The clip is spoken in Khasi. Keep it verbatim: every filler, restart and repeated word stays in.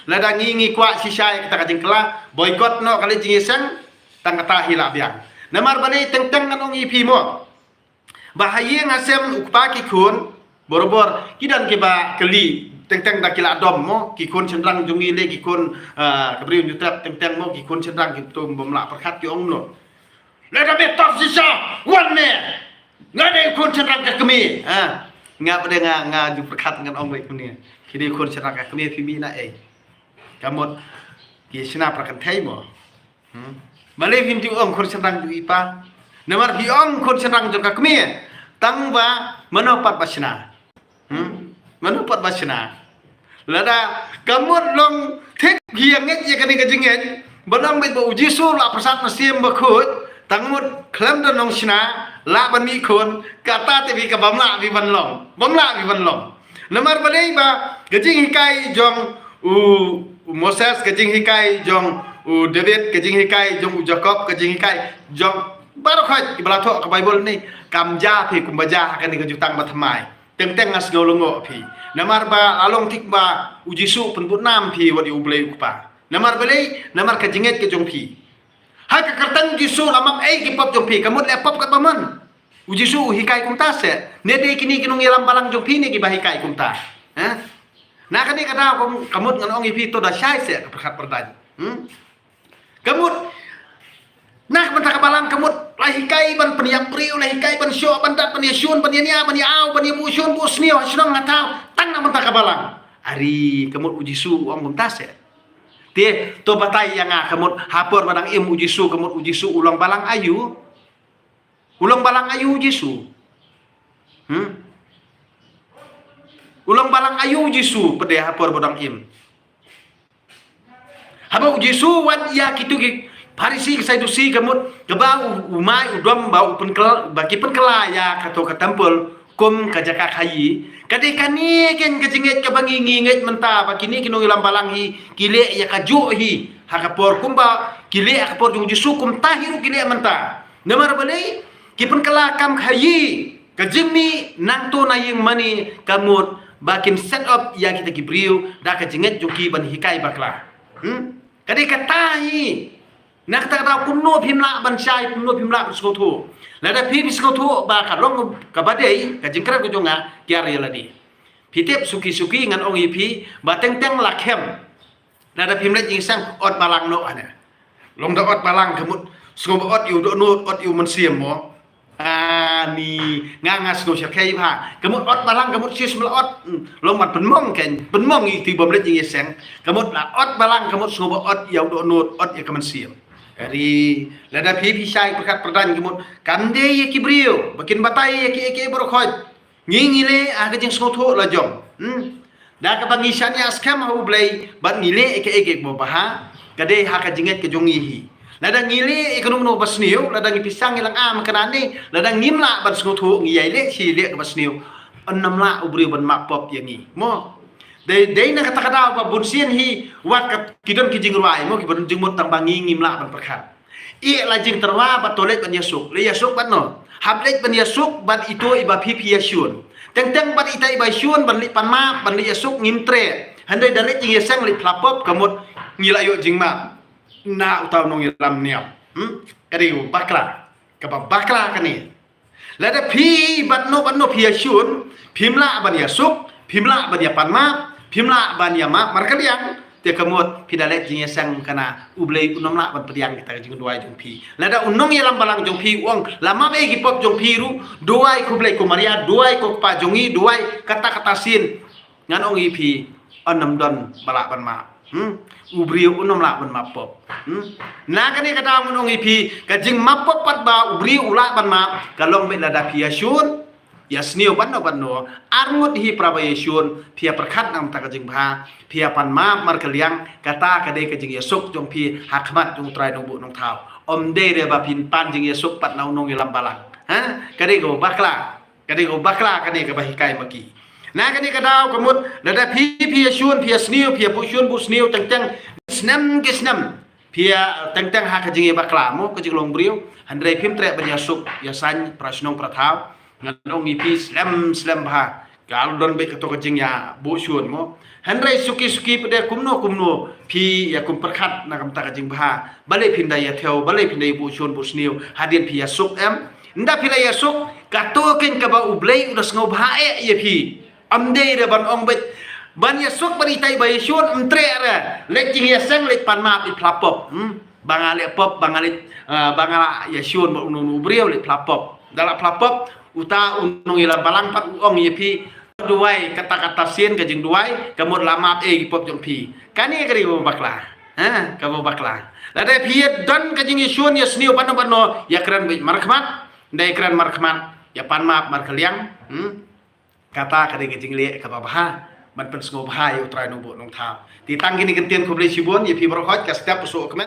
Lada ngi ngi kwah shisha ïa kata ka jingkylla, boycott noh ka leit jingïaseng, tang kata hi lah biang. Namar balei teng teng ngan ong ïa phi mo. Ba ha ïing ha sem u kpa ki khun, barabor, ki don kiba kylli, teng teng da ki la dom mo, ki khun shynrang jong ngi lei ki khun, ah, ka briew Hynñiewtrep teng teng mo, ki khun shynrang ki tum bym lah pyrkhat ki ong noh. Lada me tough shisha, wan me. Nga dei khun shynrang ka kmie. Ha. Nga pat de nga, nga ju pyrkhat ngan ong beit kumne. Ki dei khun shynrang ka kmie phi mih na ei. Ka mut ki shna para kynthei mo. Hmm. Balei phim ju ong khun shynrang jong i pa. Namar phi ong khun shynrang jong ka kmie. Tang ba mano pat ba shna. Hmm? Mano pat ba shna. Lada ka mut long thik hi ïa ngeit ïa kane ka jingngeit. Ba long beit ba u Jisu la pyrsad mynsiem bakhuid. Tang mut khlem da nongshna la ban mih khun. Kata te phi ka bym lah phi ban long. Bym lah phi ban long. Namar balei ba ka jinghikai jong u, u Moses, ka jinghikai jong u David, ka jinghikai jong u Jakob, ka jinghikai jong baroh khoit kiba la thoh ka Baibl ne kam jia phi kumba jia ha kane ka jutang ba thymmai. Teng teng nga sngew lyngngoh phi. Namar ba la long thik ba u Jisu pynbud nam phi wat ïa u Blei u Kpa. Namar balei, namar ka jingngeit ka jong phi. Ha ka kyrteng Jisu la map ei ki pop jong phi, ka mut leh pop katba mon. U Jisu u hikai kumta se. Ne dei kine ki nongïalam balang jong phi ne kiba hikai kumta. Ha? Na kane ka daw ka mut, ka mut ngan ong ïa phi to da shai se ka pyrkhat pyrdaiñ. Hmm? Ka mut na ka bynta ka balang ka mut la hikai ban pynïap briew, la hikai ban shoh ban dat, ban ïashun, ban ïania, ban ïaaw, ban ïabuh shun buh sniew ha shnong ha thaw, tang na ka bynta ka balang. Ari ka mut u Jisu u ong kumta se. Te to batai ïa nga ka mut ha por ba dang im u Jisu, ka mut u Jisu u long balang aïu? U long balang aïu u Jisu? Hmm? U long balang aïu u Jisu pat de ha por ba dang im? Haba u Jisu wat ïa kitu ki Pharisi ki Sadusi ka mut kaba u, u mai u dom ba u pynkylla, ba ki pynkylla ïa kato ka temple kum ka jaka khaïi. Ka dei kane keiñ ka jingngeit kaba ngi ngi ngeit mynta ba kine ki nongïalam balang hi ki leh ïa kajuh hi ha ka por kumba ki leh ha ka por jong u Jisu, kumta hi ruh ki leh mynta. Namar balei? Ki pynkylla kam khaïi. Ka jingmih nangto na ïing mane ka mut ba kin set up ïa kita ki briew da ka jingngeit jong ki ban hikai bakla. Hmm? Ka dei kata hi. Na kata ka daw kumno phim lah ban shai, kumno phim lah ban sngewthuh. Lada phi phi sngewthuh ba ka long kaba dei ka jingkren ka jong nga, kiar ïa lade. Phi tip suki suki ngan ong ïa phi ba teng teng la khem. Lada phim leit jingïaseng ot balang noh ane. Long da ot balang ka mut sngew ba ot ïa u dohnud, ot ïa u mynsiem mo. Ani nga nga sngew shyrkhei bha. Ka mut ot balang ka mut shisha la ot. Hmm, long ban pynmong keiñ, pynmong ïa kito bym leit jingïaseng. Ka mut la ot balang ka mut sngew ba ot ïa u dohnud, ot ïa ka mynsiem. Ari lada phi phi shai pyrkhat pyrdaiñ ka mut kam dei ïa ki briew ba kin batai ïa kiei kiei baroh khoit. Ngi ngi leh ha ka jingsngewthuh la jong. Hmm. Da kaba ngi shaniah skhem ha U Blei bad ngi leh ïa kaei kaei ba bha, ka dei ha ka jingngeit ka jong ngi hi. Lada ngi leh ïa kano kano ba sniew, lada ngi pisa ngi lang am kane, lada ngim lah ban sngewthuh ngi ïai leh shi leh kaba sniew, ym lah u briew ban map pop ïa ngi. Mo. Dei dei na kata ka daw ba bun sien hi wat ka ki don ki jingrwai mo, kiba don jingmut tang ba ngi ngim lah ban pyrkhat. Ïeh la jingtyrwa bad to leit ban ïasuk. Leit ïasuk bad no? Hap leit ban ïasuk bad ito iba phi phi ïashun. Teng teng bad ita iba shun ban leit pan map, ban leit ïasuk ngim treh. Hynrei da leit jingïaseng leit phla pop ka mut ngi la ïoh jingmap na uta u nongïalam niam. Hmm? Ka dei u bakla. Kaba bakla kane. Lada phi bad no bad no phi ïashun, phim lah ban ïasuk, phim lah ban ïapan map, phim lah ban ïamap markylliang, te ka mut phi da leit jingïaseng kane U Blei un ym lah ban pdiang kita ka jingduwai jong phi. Lada u nongïalam balang jong phi u ong la map ei ki pop jong phi ruh, duwai ko Blei ko Maria, duwai ko Kpa jong ngi, duwai kata kata sien. Ngan ong ïa phi, un ym don ba lah ban map. Hmm? U briew un ym lah ban map pop. Hmm? Na kane ka daw ngan ong ïa phi, ka jingmap pop pat ba u briew u lah ban map ka long beit lada phi ïashun, ïasniew bad no bad no. Arngut hi para ba ïashun, phi ïapyrkhat na ka bynta ka jingbha, phi ïapan map markylliang, kata ka dei ka jingïasuk jong phi ha khmat jong U Trai Nongbuh Nongthaw. Ym dei re ba phin pan jingïasuk pat na u nongïalam balang. Ha? Ka dei ka bakla. Ka dei ka bakla kane kaba hikai ma ki. Na kane ka daw ka mut lada phi phi ïashun, phi ïasniew, phi ïabuh shun buh sniew teng teng snem ki snem. Phi ïa teng teng ha ka jingïabakla mo, ka jinglong briew. Hynrei phim treh ban ïasuk ïasain para shnong para thaw. Ngan ong ïa phi slem slem bha. Ka don beit kato ka jingïabuh shun mo. Hynrei suki suki pat de kumno kumno phi ïa kum pyrkhat na ka bynta ka jingbha. Balei phin da ïa thew, balei phin da ïa buh shun buh sniew, hadien phi ïa suk em. Ynda phi la ïa suk, kato keiñ kaba U Blei u da sngewbha eh ïa phi. Ym dei re ban ong beit ban ïa suk ban itai ba ïa shun, ym treh re. Leit jingïaseng, leit pan map, i pla pop. Hmm? Ba nga leh pop, ba nga leit, ah, ba nga ïa shun bad uno uno u briew, leit pla pop. Da la pla pop, uta u nongïalam balang pat u ong ïa phi, duwai, kata kata sien ka jingduwai, ka mut la map eh ki pop jong phi. Kane ka dei kaba bakla. Ha, kaba bakla. Lada phi ïa don ka jingïashun ïasniew bano bano, ïa kren beit markhmat, ynda ïa kren markhmat, ïa pan map markhliang. Hmm? Kata ka dei ka jingleh kaba bha ban pynsngewbha ïa U Trai Nongbuh Nongthaw. Te tang kine ki ktien, khublei shibun ïa phi baroh, ka step u suk comment.